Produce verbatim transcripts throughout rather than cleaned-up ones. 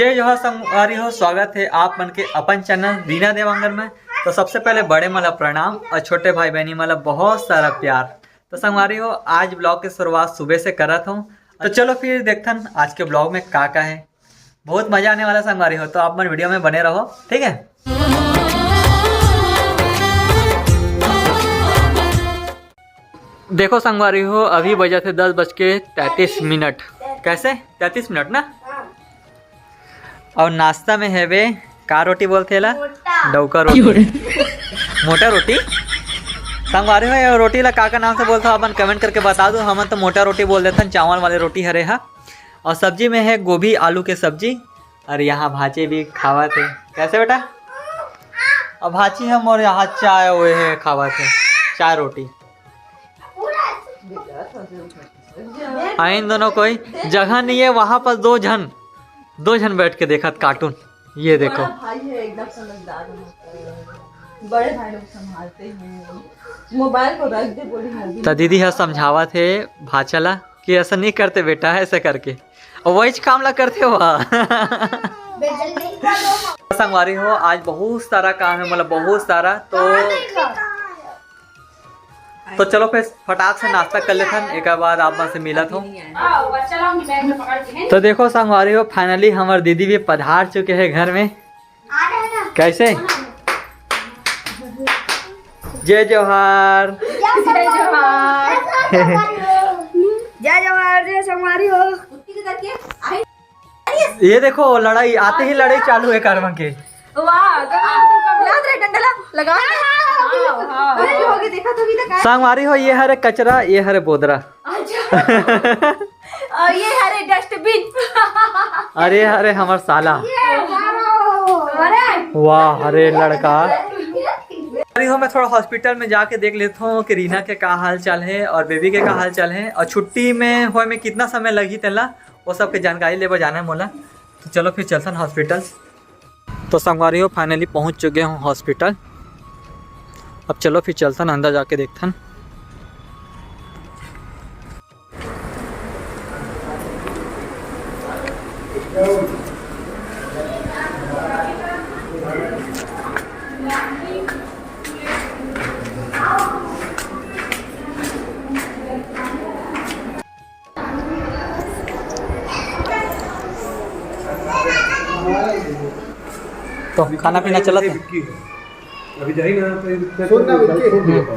जय जोहार संगवारी हो, स्वागत है आप मन के अपन चैनल रीना देवांगन में। तो सबसे पहले बड़े मन ला प्रणाम और छोटे भाई बहनी मन ला बहुत सारा प्यार। तो संगवारी हो, आज ब्लॉग के शुरुआत सुबह से करत हूँ। तो चलो फिर देखथन आज के ब्लॉग में का का है। बहुत मजा आने वाला संगवारी हो, तो आप मन वीडियो में बने रहो, ठीक है। देखो संगवारी हो, अभी बजे हे दस बज के तैंतीस मिनट। कैसे? तैंतीस मिनट ना। और नाश्ता में हेबे, का रोटी बोलथे एला? मोटा। डौका रोटी। मोटा रोटी। संगवारी हो, ये रोटी ला का का नाम से बोलथो, अपन कमेंट करके बता दो। हमन तो मोटा रोटी बोल देथन, चावल वाले रोटी हरे हा। और सब्जी में है गोभी आलू के सब्जी। और यहाँ भांची भी खावत हे। कैसे बेटा? अब भांची हम और यहाँ चाय हुए है खावत हे, चाय रोटी। आ, इन दोनों कोई जगह नहीं है, वहां पर दो झन, दो झन बैठ के देखत कार्टून। ये देखो। बड़ा भाई है, एकदम समझदार है। बड़े भाई लोग संभालते हैं। मोबाइल को रख दे, बोली, "मोबाइल।" तो दीदी ह समझावत हे भांचा ला कि ऐसा नहीं करते बेटा, ऐसे करके। और वही काम ला करते हो। संगवारी हो, आज बहुत सारा काम है, मतलब बहुत सारा। तो तो चलो फिर फटाक से नाश्ता कर लेथन, एक बाद आप मन से मिलत हो। तो देखो संगवारी हो, finally हमर दीदी भी पधार चुके हैं घर में। कैसे? जय जोहार। जय जोहार। जय जोहार, जय संगवारी हो। ये देखो, लड़ाई आते ही लड़ाई चालू है कारवा के। वाह, तो याद रहे, डंडा ला, लगा। हाँ, हाँ। अरे, हो गई, देखा तो अभी तक आया। संगवारी हो, ये हरे कचरा, ये हरे बोदरा। अच्छा। और ये हरे डस्टबिन। अरे, हरे हमर साला। ये हमारा। अरे। वाह, हरे लड़का। अरे हो, मैं थोड़ा हॉस्पिटल में जाके देख लेता हूँ कि रीना के का हाल चाल है और बेबी के का हाल चाल है और छुट्टी में होए में कितना समय लगही तेला, वो सब के जानकारी लेबे जाना है मोला। तो चलो फिर चलथन हॉस्पिटल। तो संगवारी हो, finally पहुँच चुके हूँ हॉस्पिटल। अब चलो फिर चलथन अंदर जाके देखथन। तो खाना पीना चलत है। अभी जाही ना, तो इतना सुन ना, छोड़ दिया। हम्म।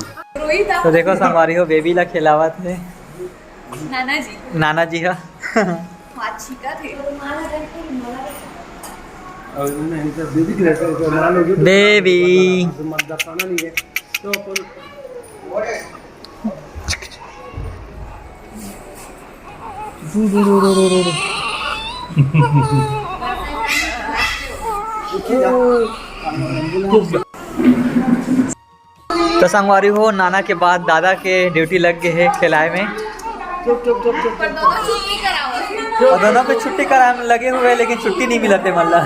तो देखो, संगवारी हो, बेबी ला खिलावत है। नाना जी। नाना जी हा। माँ छींकत हे। और इन्हें इनका बेबी के रहता है, तो हमारा लोग तो बेबी। मत दफनाना नहीं है। तो अपन तो संगवारी हो, नाना के बाद दादा के ड्यूटी लग गए है खिलाए में। चुप, चुप, चुप, चुप, चुप। और दोनों पे छुट्टी कराए में लगे हुए, लेकिन छुट्टी नहीं मिलते मल्ला।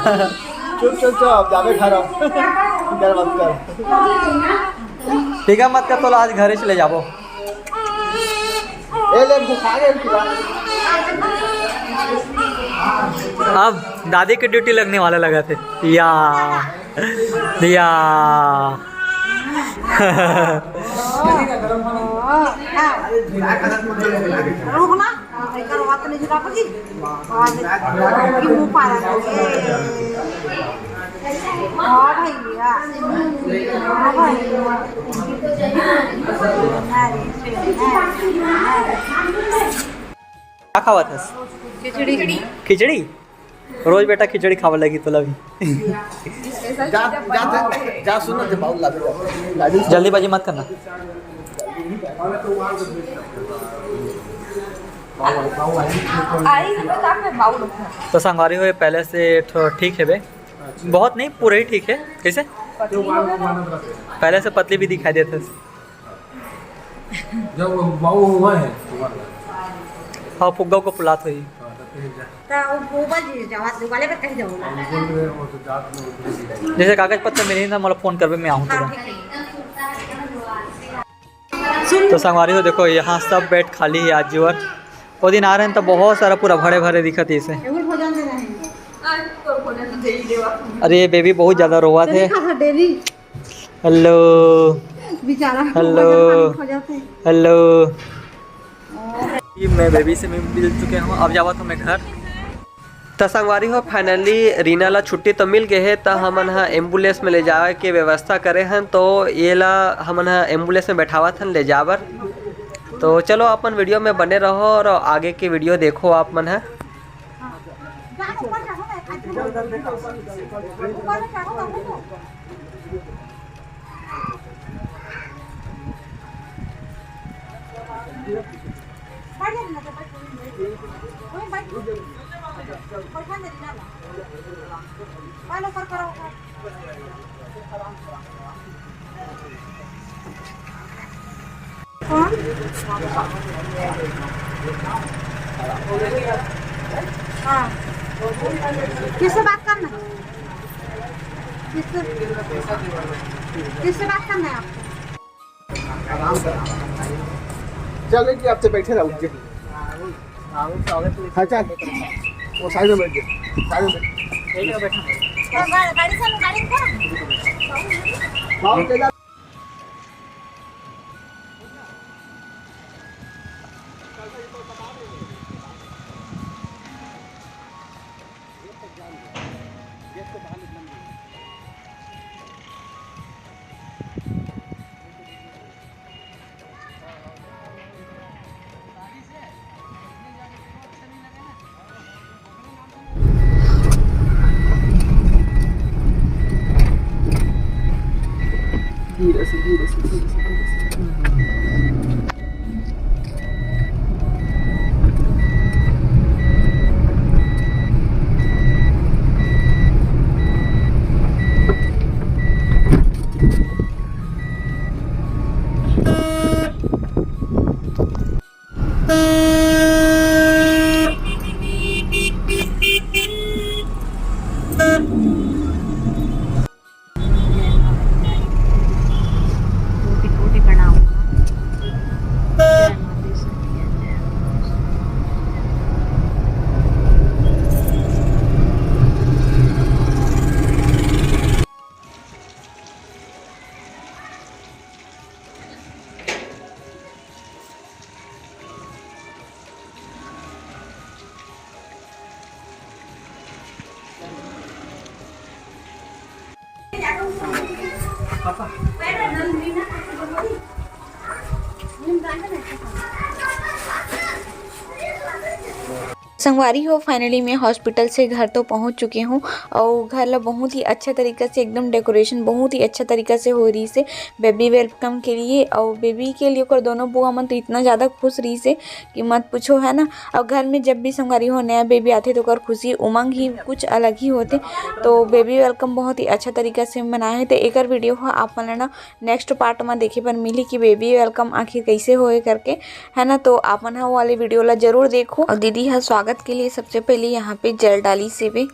चुप, चुप, चुप, अब जावे घर अब। फिकर मत कर। ठीक है, मत कर, तो आज घरे चले जाबो। ए ले, भुखा गए पूरा। अब दादी की ड्यूटी लगने वाला लगा थे। या, या। रुक ना, एकर बात नहीं सुना पाती। आज की मुंह पारा लगे। हाँ भैया, हाँ भैया। का खावत हस? खिचड़ी। खिचड़ी? रोज बेटा खिचड़ी खावे लगी तोला भी। जा, जा, जा, जा, सुन ना, जा, बाउल ला दे, जा। जल्दीबाजी मत करना। आई तो बता, मैं बाउल उठा। तो संगवारी हो, ये पहले से थोड़ा ठीक है बे, बहुत नहीं, पूरा ही ठीक है। कैसे? पहले से पतली भी दिखाई देते। जब बाउल हुआ है तुम्हारा। हाँ, फुग्गा को पुलात हुई। हाँ, तो फिर जा। तो वो बोल जी, जवाब दे, वाले पे कहीं जाओ। हम बोल रहे हैं, वो तो जात में उतरी है। जैसे कागज पत्तर मिले ना, मतलब फोन करबे, मैं आऊँ हाँ, तुरंत। ठीक है। सुन। तो संगवारी हो, देखो, यहाँ सब बेड खाली है आज जीवन। वो दिन आ रहे हैं तो बहुत सारा पूरा भरे भरे दिखत है इसे। एगो भोजन दे रहे हैं। अरे, बेबी बहुत ज्यादा रोवत हे। Daily hello. बेचारा हेलो। हेलो। मैं बेबी से मिल चुके हूँ, अब जावत हूँ मैं घर। त संगवारी हो, finally रीना ला छुट्टी तो मिल गए हे, त हमन ह एम्बुलेंस में ले जाए के व्यवस्था करे हन। तो ये ला हमन ह एम्बुलेंस में बैठावत हन ले जाबर। तो चलो, अपन वीडियो में बने रहो और आगे के वीडियो देखो आप मन ह। कौन? हाँ। किससे बात करना है? किससे, किससे बात करना है आपको? आराम से, आराम से। चल, नहीं कि आपसे बैठे रहो, उठ के। हाँ, चल। वो साइड में बैठ जा, साइड में बैठ। गा-, गाड़ी चलो, गाड़ी में कौन? बाबू, चल जा। धीरे से, धीरे से, धीरे से, धीरे से। संगवारी हो, finally मैं hospital से घर तो पहुंच चुके हूँ। और घर ला बहुत ही अच्छा तरीका से, एकदम decoration बहुत ही अच्छा तरीका से हो रही से baby welcome के लिए। और बेबी के लिए ओकर दोनों बुआ मन तो इतना ज़्यादा खुश रही से कि मत पूछो, है ना। और घर में जब भी संगवारी हो नया बेबी आथे तो ओकर खुशी उमंग ही कुछ अलग ही होथे। तो baby welcome बहुत ही अच्छा तरीका से मनाए हे। तो एकर वीडियो ह आप मन ला ना नेक्स्ट पार्ट में देखे बर मिली कि बेबी वेलकम आखिर कैसे होए करके, है ना। तो आप मन ह वो वाले वीडियो ला जरूर देखो। और दीदी ह स्वागत के लिए सबसे पहले यहाँ पे जल डाली सेबे।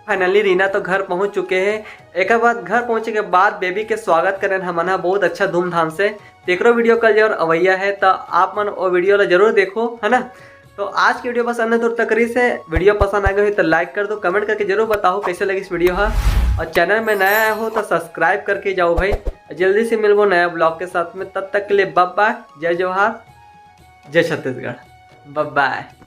फाइनली रीना तो घर पहुंच चुके हे। एक बाद घर पहुंचे के बाद बेबी के स्वागत करेन हमन ह बहुत अच्छा धूमधाम से। तेकरो वीडियो कल जरूर अवैया है, तो आप मन वो वीडियो ला जरूर देखो, है ना। तो आज की वीडियो बस अन्य दूर तक रही से। वीडियो पसंद आ गई हो तो लाइक कर दो, कमेंट करके जरूर बताओ कैसे लगी इस वीडियो हा। और चैनल में नया आया हो तो सब्सक्राइब करके जाओ भाई। जल्दी से मिलबो नया ब्लॉग के साथ में, तब तक के लिए बाय बाय, जय जोहार, जय छत्तीसगढ़, बाय बाय।